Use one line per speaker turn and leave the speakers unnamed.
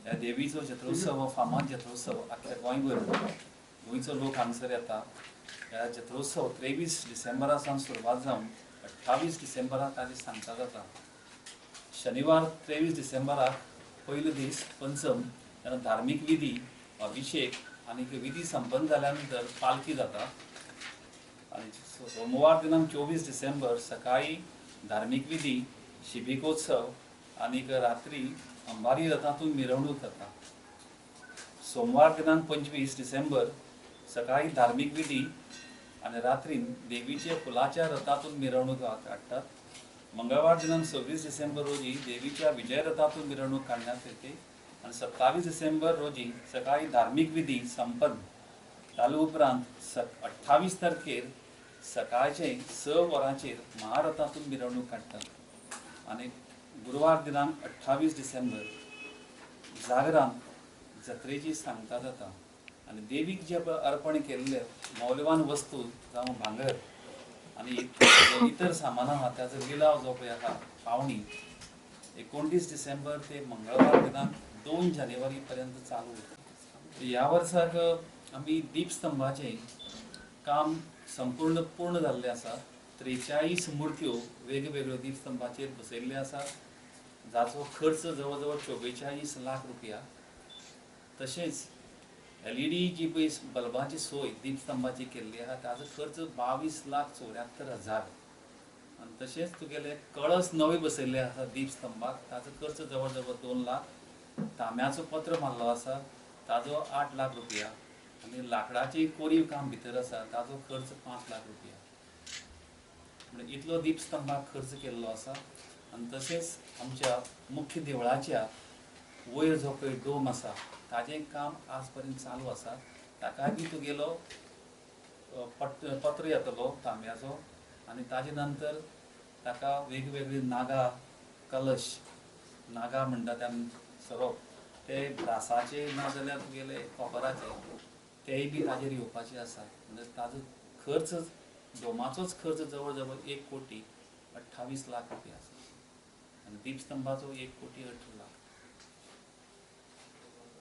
ह्या देवीचो जत्रोत्सव हो फामाद जत्रोत्सव आख्या गोंयभर गोंयचो लोक हांगसर येता. ह्या जत्रोत्सव 23 डिसेंबरा सावन सुरवात जावन 28 डिसेंबराक ताजी सांगता जाता. शनिवार 23 डिसेंबराक पयलो दीस पंचम, तेन्ना धार्मीक विधी, अभिषेक आनी विधी संपन्न जाल्या नंतर पालखी जाता. आनी सोमवार दिनांक 24 डिसेंबर सकाळी धार्मीक विधी, शिबिकोत्सव आनी रात्री अंबारी रथांतून मिरवणूक जाता. सोमवार दिनांक 25 डिसेंबर सकाळी धार्मीक विधी आनी रात्री देवीचे फुलाच्या रथांतून मिरवणूक काडटात. मंगळवार दिनांक 26 डिसेंबर रोजी देवीच्या विजय रथांतून मिरवणूक काडण्यात येते. आनी 27 डिसेंबर रोजी सकाळी धार्मीक विधी संपन्न जाले उपरांत 28 तारखेर सकाळचे 6 वरांचेर महारथांतून मिरवणूक काडटात. आनी गुरुवार दिनांक 28 डिसेंबर जागरान जत्रेची सांगता जाता. आनी देवीक जे अर्पण केल्ले मौल्यवान वस्तू जावं भांगर आनी इतर सामानां आहा ताचो लिलाव जो पळय आहा पावणी 29 डिसेंबर ते मंगळवार दिनांक 2 जानेवारी पर्यंत चालू उरता. ह्या वर्साक आमी दीपस्तंभाचें काम संपूर्ण पूर्ण जाल्लें आसा. 43 मुर्त्यो वेगवेगळ्यो दीपस्तंभाचेर बसयल्ल्यो आसा, जाचो खर्च जवळ जवळ 44 लाख रुपया. तशेंच LED जी पळय बल्बाची सोय दीपस्तंभाची केल्ली आसा ताजो खर्च 22,74,000. आनी तशेंच तुगेले कळस नवे बसयल्ले आसा दीपस्तंभाक, ताजो खर्च जवळ जवळ 2 लाख. तांब्याचो पत्र मारलो आसा ताजो 8 लाख रुपया. आनी लांकडाची कोरीव काम भितर आसा ताजो खर्च 5 लाख रुपया. म्हणजे इतलो दीपस्तंभाक खर्च केल्लो आसा. आनी तशेंच आमच्या मुख्य देवळाच्या वयर जो पळय डोम आसा ताजें काम आज पर्यंत चालू आसा. ताकाय बी तुगेलो पत्र येतलो तांब्याचो आनी ताजे नंतर ताका वेगवेगळी नागा कलश, नागा म्हणटा ते आमी सोरोप, ते ब्रासाचे ना जाल्यार तुगेले कॉपराचे तेय बी ताजेर येवपाचे आसा. म्हणजे ताजो खर्च डोमाचोच खर्च जवळ जवळ 1,28,00,000 रुपया आसा आनी दीपस्तंभाचो 1,18,00,000.